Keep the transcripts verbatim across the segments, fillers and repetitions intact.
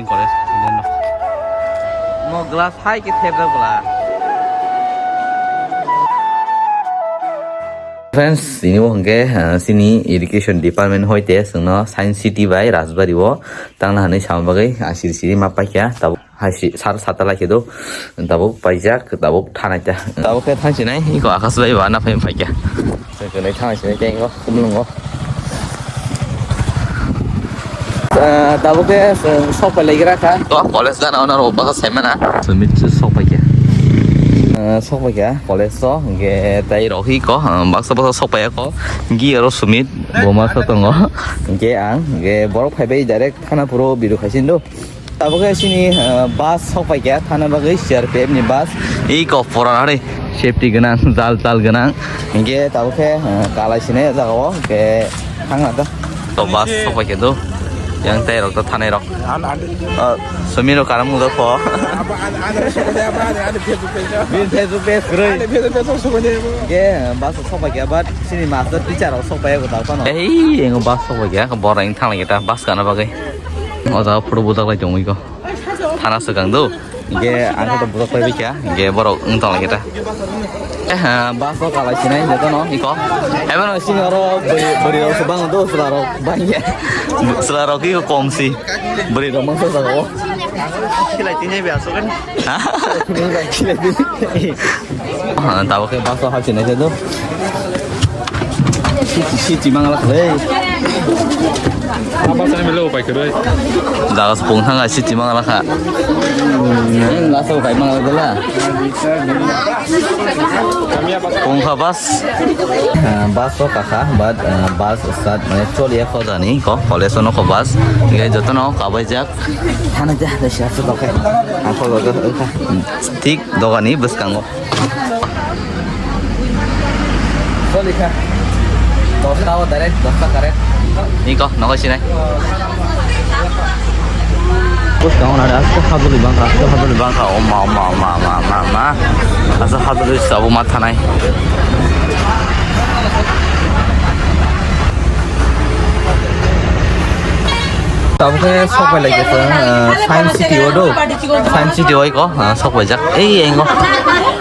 College student no. Mo glass hai ke thep da bla. Friends, ini mo hingke, ah, sini education department hoite sengno Science City bai Rajbari o tangna hinui sama bagwi asiri siri ma paikha. Tabuk hai si sar sata lai khe do. Tabuk paijak, tabuk thanai ta. Tabuk khe thang sinai, iko akas bai ba na phai paikha. Chwng kwnwi thang sinai tei iko kumlungo. Ah, tabuk khe chwng sok pai lai gra kha. Ko college gana ono ro basa sai mana. Sumit chu sok pai khe. Ah, sok pai khe college so hingke tai rok hi ko, ah, baksa baksa sok pai ko. Gi aro Sumit bo ma sa tongo. Hingke ang hingke borok phai bai direct thana puro biru khai sin do. Tabuk khe sini, ah, bus sok pai kha thana bagwi C R P F ni bus. Iko pura hari safety gwnang, jal jal gwnang. Hingke tabuk khe, ah, kalai sinai o jaga o, hingke thang na ta. To bus sok pai kha do. Yang tai rok to thanai rok. Ah, Sumit rok karam mujak pho. Bini Facebook page kwrwi. Hingke bus sok pai kha, but sini master teacher rok sok pai ko ta phano. Ei, yang bus sok pai kha, borok yang thang lai ta bus kana bagwi. O jaga photo bujak lai tongwi ko. Thana swkang do. Hingke ang khe to bujak pai bikha. Hingke borok wng tong lai khe ta. Eh, ha, bus o kalai sinai joto no iko. Ebo no sini oro bwrwi, bwrwi rok se bang do, chwla rok bang ya. Chwla rok iko kom si. Bwrwi rok mang sa jaga o. Khilai tinjai be asok kan. Ha? Khilai tinjai. Ah, tabuk khe bus o hapsinai se do. Siti, siti mangala khlai. Apa sana melo pai khe bai. Jaga sepung thang siti mangala kha. Hmm, lasa pai mangala dela. Pung kha bus. Ah, bus o kakha, but, ah, bus start mane choli ya kho jani ko, college o no kho bus. Nge joto no kabai jak. Thana ja, da siya sa dokai. Ang kho ga ga kha. Thik dogani bwskango. Choli kha. Dosta o direct, dosta correct. Niko, nogo sinai. Bwskango nare, aste habuli bangkha, aste habuli bangkha. O ma, o ma, o ma, ma, ma, ma. Aste habuli sabo ma thanai. Tabuk khe sok pai lai khe chwng, ah, Science City o do. Science City o iko, ah, sok pai jak. Ei, engo.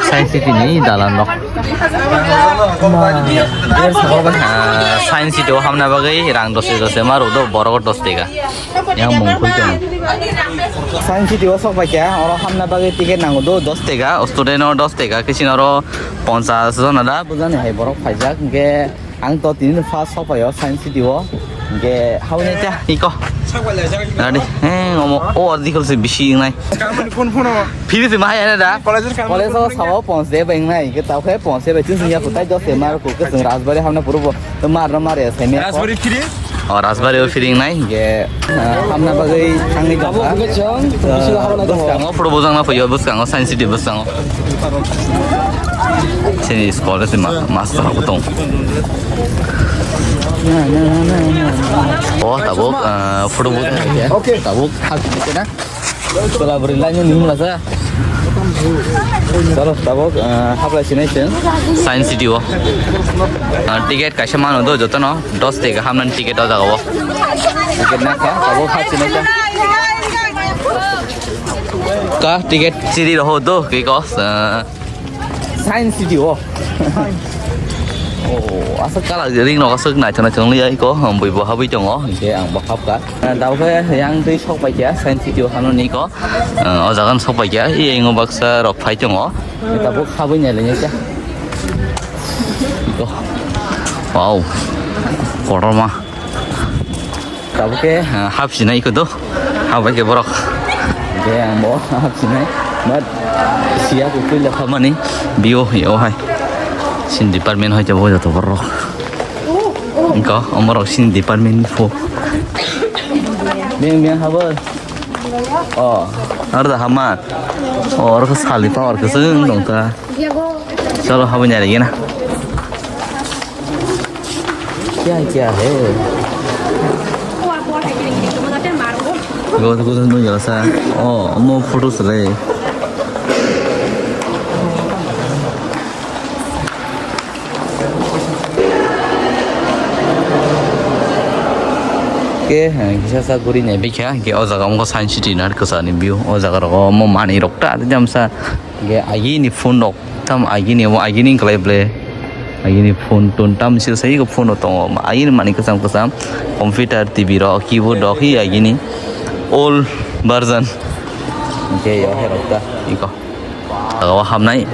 Science City ni dalan rok. Ma, der saka bai. Ah, Science City o hamna bagwi rang dos dos ma rw do, borok dos tega. Yang mung khui tong. Science City o sok pai khe, oro hamna bagwi ticket nango do, dos tega, student o dos tega, kisin oro ponchas jona da. Bujani hai borok phaijak, hingke Ang to tini first sok paio Science City o. Hingke hawi nai ta iko. Nadi, eh, omo, o ardi kol se bisi nai. Phiri se mahai ana da. College o sao ponse bai nai, ke tau khe ponse bai tin ya kutai dos se mar ko ke sing Rajbari hamna puro bo. To mar no mar ya sai me. Rajbari phiri? O Rajbari o phiri nai. Hingke Ah, hamna bagwi thangwi tongkha. Bwskango photo bujak na phaio, bwskango Science City bwskango. Sini school se ma-, master rok tong. O tabuk, ah, photo bujak na phaikha. Tabuk hak na. Chwla bwrwi line ni himla sa. Chalo, tabuk, ah, hablai sinai chwng. Science City o. Ah, ticket kaisa mano do jotono. Dos tega hamnani ticket o jaga o. Ticket na kha, abo kha chini kha. Ka ticket chiri roho do, ke ko, ah, Science City o. Oh, asa kala ring no asuk nai thana chong liya iko, bui bo habui tongo, ke ang bo hap ka. Ah, dao khe yang tei sok pai kya, Science City o hano ni ko. Ah, o jaga no sok pai kya, i engo baksa rok phai tongo. Tabuk habui nai le kya. Iko. Wow. Kotorma. Tabuk khe, ah, hap sinai iko do. Hap bai khe borok. Khe ang bo hap sinai. But siya ko puila phamani. Bio yo hai. Sin department hai jabo joto borok. Iko omorok sin department ni pho. Beng beng habar. Oh, arda hama. Oh, oro sali power kwchwng tong ta. Chalo, habwi nai rigi na. Kya kya hai? Go go no yasa. Oh, omo photo sele. Ke, eh, kisa sa guri nai bikha, ke o jaga wngkha Science City na kwchani view. O jaga rogo omo manwi rok ta, tei tamsa, ke agini phone rok, tam agini, omo agini wngkha lai ble. Agini phone tun tam sil sai ko phone rok tongo. Agini manwi kwcham kwcham, computer, T V rok, keyboard rok, hi agini old version. Ke yo he rok ta, iko. Jaga o habnai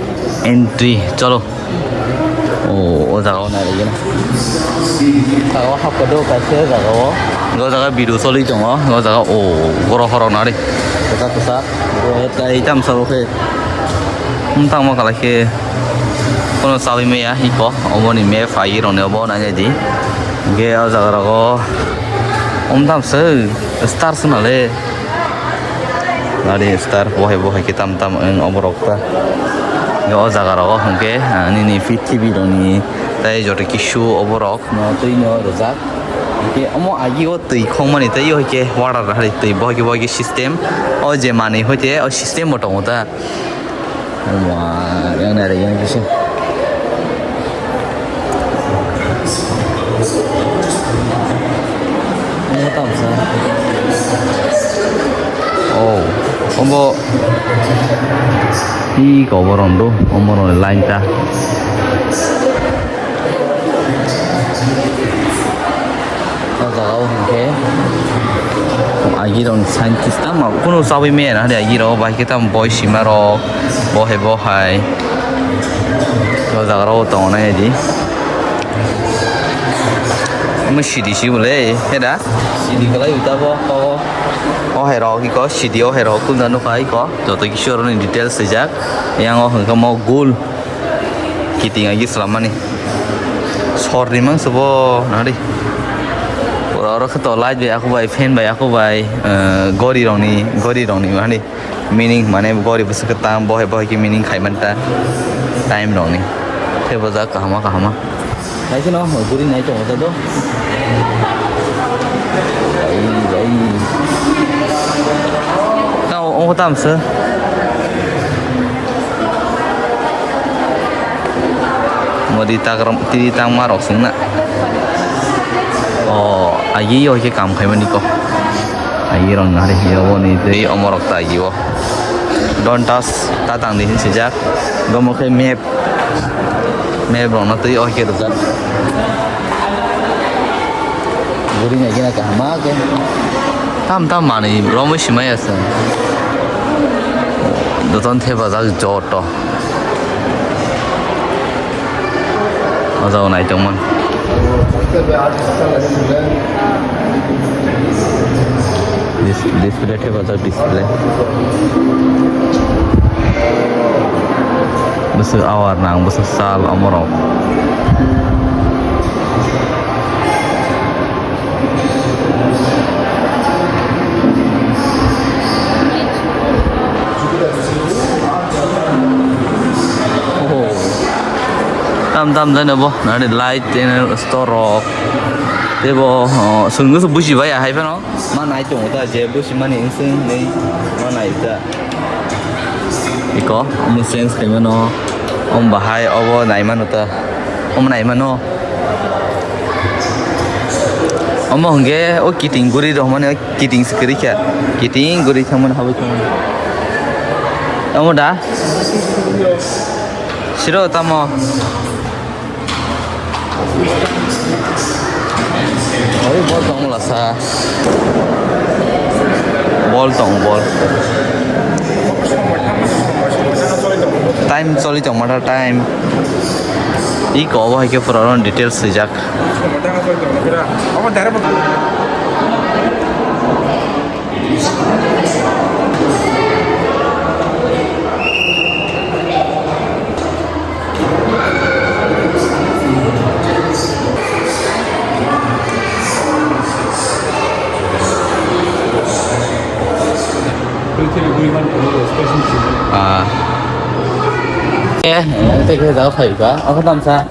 entry, cholo. O, o jaga o nai rwgena. Jaga o hapkha do kaisa jaga o. O jaga video choli tongo. O jaga o borok horok nari. Kwchak kwchak. O tai tamsa bo khe. Wng tangma kala khe. Kono chawi maya hiko. Omoni map phai roni obo nai di. Ge o jaga rogo. Wng tamsa star swnale. Nari star bohai bohai khe tam tam wng oborok ta. Hwnkhe o jaga rogo hwnkhe, ah, nini prithibi rokni tei joto kisu oborok no twi no rwjak. Hwnkhe omo agi o twi khongmani tei o hwnkhe water hai twi bohai khe bohai khe system. O je manwi hoite o system bo tongo ta. Wah, yang nari yang kisa. Ini tamsa. Oh, ombo. Hi koboron do, omoro line ta. O jaga o hwnkhe agirokni scientist tamo kunu chawi maya na agi rok bai khe tamo boi sima rok bohai bohai o jaga rok tongo nai di. Omo sidi si bole heda sidi kwlai uta bo o hai rok iko sidi o hai rok kunja nukha iko joto kisi oro ni details swijak yang o hwnkhe mo gul. Kiting agi swlammani. Sor rimang se bo nari. Pura oro khe to light bai aku bai, fan bai aku bai, eh, gori rokni, gori rokni mani meaning mane gori bwswk khe tam bohai bohai khe meaning khai man ta time rokni. Tei bo jak kahama kahama. Hai kheno guri nai tongo ta do. Ai, ai. Tao, o tam se. Modi tagram, tiri tangma rok sung na. O, agi yo ke kam khai mani ko. Agi rong nari yo ni tei omorok ta agi o. Don't touch, ta tang di hin sijak. Gomo khe map. Map rokno twi o khe rwjak. Guri nai gina kaham ma khe. Tam tam manwi romwi simai asa. Doton thepajak joto. O jaga naitongmani. Dis-, display thepajak display. Bwswk hour nang, bwswk sal omorok. Oh. Tam tam jani bo, nani light, channel, store rok. Tei bo, oh, swngno se buji bai ya hai phano. Ma nai tongo ta, je buji mani wng swng hinwi ma nai ta. Iko, omo change khai mano. Om bahai obo nai mano ta. Omo nai mano. Omo hwnkhe o kiting guri rw mani, o kiting se kwrwi kha. Kiting guri thang mani habwi thang mani. Omo da? Siro tamo? Oi, bol tong lasa. Bol tong, bol. Time choli tong mata time. Iko obo hai khe pura details swijak. Ah. Eh, tei khe jaga phai ka. Ako tamsa.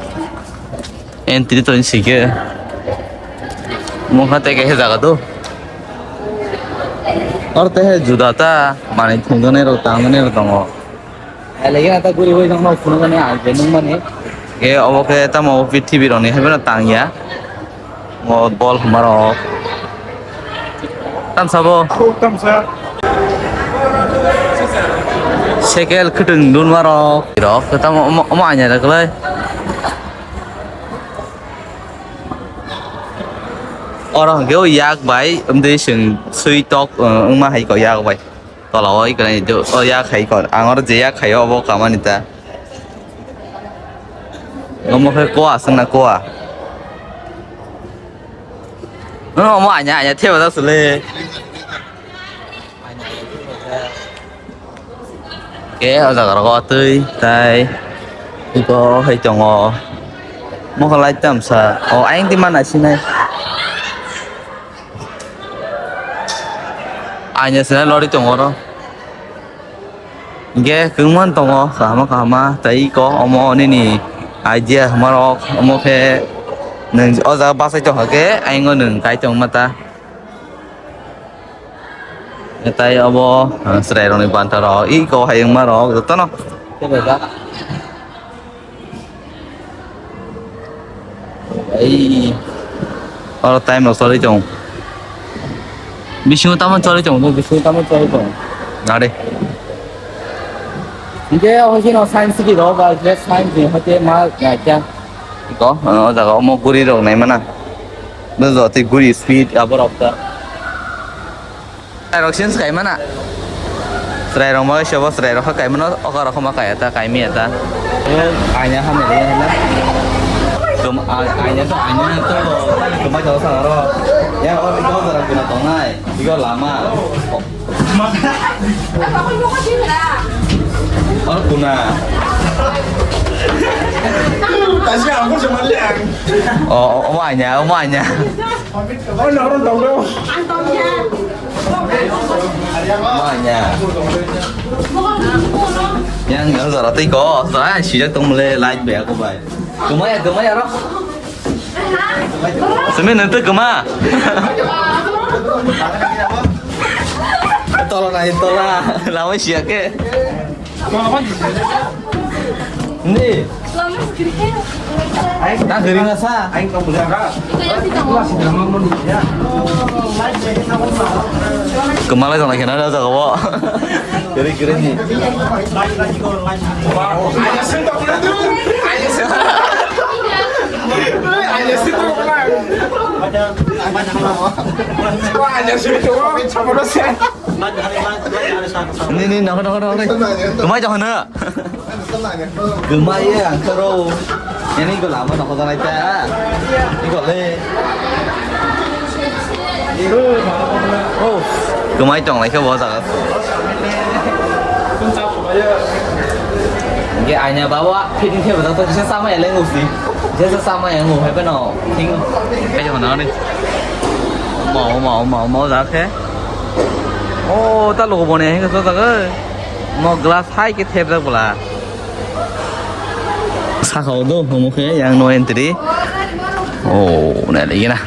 Entry to sike. Mokha tei khe jaga do. Or tei juda ta, mane thungjanai rok, tangjanai rok tongo. Lagi ata guri hoi nang mau phunukmani, ang je nungmani. Ke obo khe tamo prithibi rokni hai phano tangya. Mo bol hwnba rok. Tam sabo. Tam sa. Sekel khwtwng dunma rok. Rok tamo omo, omo anya da kwlai. Oro hwnkhe o yak bai, wngtwi chwng swi tok, uh, wngma hai kok yak bai. Tola o iko nai do, o yak hai kok. Ang oro je yak hai o, obo kamani ta. Omo khe koa, swngna koa. No, omo anya, anya theba da sule. Ke o jaga rogo twi tai iko hai tongo. Mokholai tamsa. O, ayang di mana sinai. Anya sinai lori tongo oro. Hingke kwbangma tongo, kahama kahama, tei iko omo nini idea hwnmarok, omo khe nwng o jaga bachai tongkha khe, ayang o nwng kai tongma ta. Tei obo, ah, chwrairokni banta rok, iko hayungma rok jotono. Ei, oro time rok choli tong. Bisingo tamo choli tong, bisingo tamo choli tong. Nade. Hingke o hino science ki rok ba je science ni hote ma ya kya. Ko, o jaga omo guri rok nai mana. Bo jotoi guri speed abo rok ta. Chwrairok sini kaimana. Chwrairok ma sebo chwrairok kha kaimano, oka rok ma kaya ta, kaimi ya ta. Aina hamya le na. Tum aina to aina to. Tumai to sa ro. Ya o iko jara kuna tongnai. Iko lama. Oro kuna. Tasi aku cuma lihat. Oh, oh, oh, anya, oh, anya. Oh, no, no, no, no. Manya. Yang yang zara tei ko, zara sijak tong mole light be aku bai. Kemaya, kemaya ro. Semen nanti kema. Tolong aja tolong, lama siak ke. Ni. Nang hering asa. Kemala jang lagi nada jaga wo. Kiri kiri ni. Ni ni nang nang nang. Kemai jang hana. Gumai ye ang karo. Ini gula mo nokho janai ta. Iko le. Oh, gumai tong lai khe bo jaga. Ge anya bawa fitting khe bo to kisa sama ya lengu si. Jesa sama ya ngu hebe no. Ting. Ayo na ni. Mau mau mau mau jaga khe. Oh, ta logo bone he so jaga. Mo glass hai khe thep jak bwla. Saka o do, omo khe yang no entry. Oh, nai lagi na.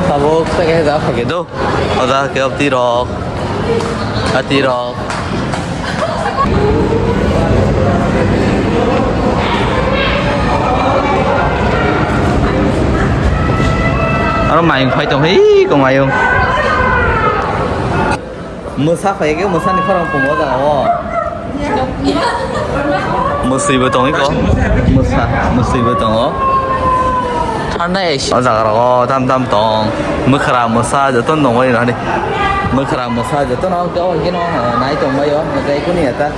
Tabuk ta khe ja phage do. O ja khe abti rok. Ati rok. Aro mayung phai tong, hei, kong mayung. Mwsa phai khe mwsani khorang phumo jaga o. Mwswi bo tong iko. Mwsa, mwswi bo tongo. Thanda esi. O jaga rogo tam tam tong. Mwkhra mwsa joto nongoi rani. Mwkhra mwsa joto no khe o hino nai tong baio. Nai kuni eta.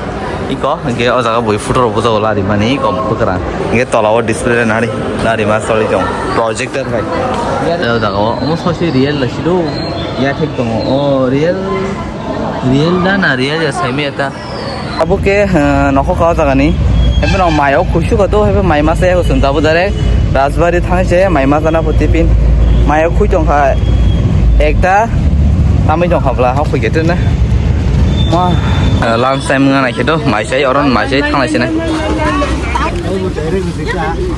Iko, hingke o jaga bui photo rok bujao larimani, iko bwkrang. Hingke tola o display nari, narima choli tong, projector bai. O jaga o, omo sosi real lasi do, ya thik tongo, o real, real da na real ya saimaya ta. Abo ke, eh, nokho ka o jaga ni, haiphano mai o kuisu ka do, haiphano mai masa ya kusum tabo jare, Rajbari thang se mai masa na phuti pin, mai o kui tong kha ekta, tamui tong kha bwla, hok kui ke tene. Ma, eh, lunch time wngna naikhe do, mai chai, oron mai chai, thanglai sene.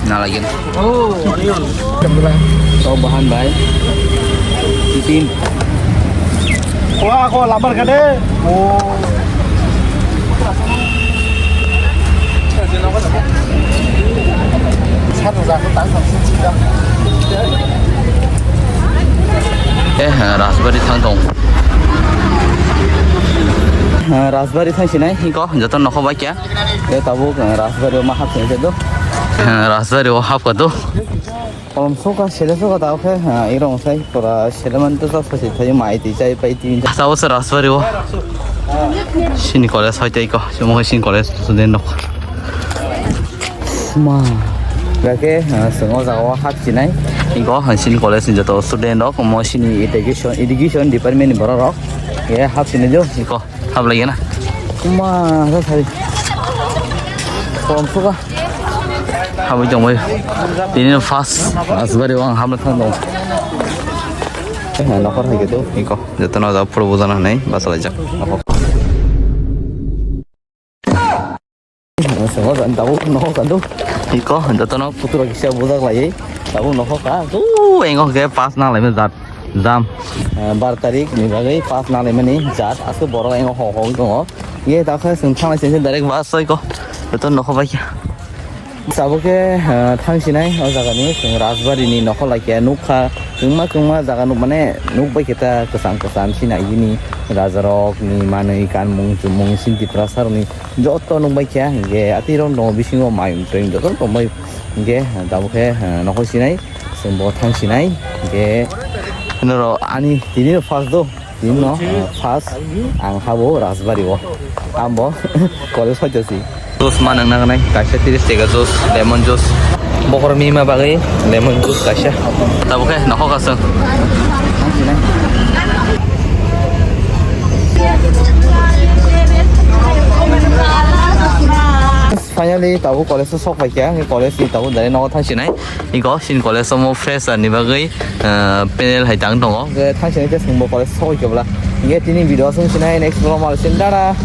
Na lagin. Oh, bahan bai. Titin. Wah, kok lapar kade? Oh. Satu, satu, tak, tak, tak. Eh, Rajbari thang tong. Eh, Rajbari thang sinai, iko, joto nokho bai kya. Eh, tabuk, eh, Rajbari o ma hap sinai do. Eh, Rajbari o hap ka do. Kolom soka, sele soka tao khe, eh, irong sai, pura sele man to sa sa si thai mai ti chai pai ti. Tao sa Rajbari o. Sini college hoi tei ko, sumo sini college student nok. Ma. Gake, ah, chwng o jaga o hap chinai. Iko, ah, sini college ni joto student rok, omo sini education, education department ni borok rok. Ye hap chinai jo, iko, hap lagi na. Ma, sa sari. Kolom suka. Habwi tong bai. Tini no first, Rajbari o ang hamna thang tong. Eh, nokor hai gitu, iko, joto no jaga pura bujana hinai, basa lai jak. Nokor. Tabuk nohok ka do. Iko, jotono puturo kisa bujak lai. Tabuk nohok ka. Tu, engo ke pass nang lai jat. Jam. Eh, bar tarik ni bagwi pass nang lai mani jat. Aske borok engo ho ho tongo. Ye ta khe sung thang lai sing direct bus soi ko. Joto nohok bai. Tabuk ke, eh, thang sinai o jaga ni sung Rajbari ni nohok lai khe nukha. Kwngma kwngma jaga nuk mane nuk bai khe ta kwcham kwcham sinai yini rajarok ni manwi kanmung chumung sin Tiprasa rok ni. Joto nukbai kha, hingke atwi rok tongo bisingo mai twi joto tongbai, hingke tabuk khe, eh, nokho sinai, chwng bo thang sinai, hingke norok ani tini no first do, tini no, eh, first ang habo Rajbari o, ang bo college hoito si. Juice ma nang nang nai, kaisa tris taka juice, lemon juice. Bokhorok mima bagwi lemon juice kaisa. Tabuk khe nokho kasung. Finally tabuk college o sok pai kha, college ni tabuk dai nogo thang sinai. Iko sin college omo fresher ni bagwi, ah, panel hai tang tongo. Thang sinai khe chwngbo college sok khe bwla. Hingke tini video aswng sinai, next vlog mal sin dada.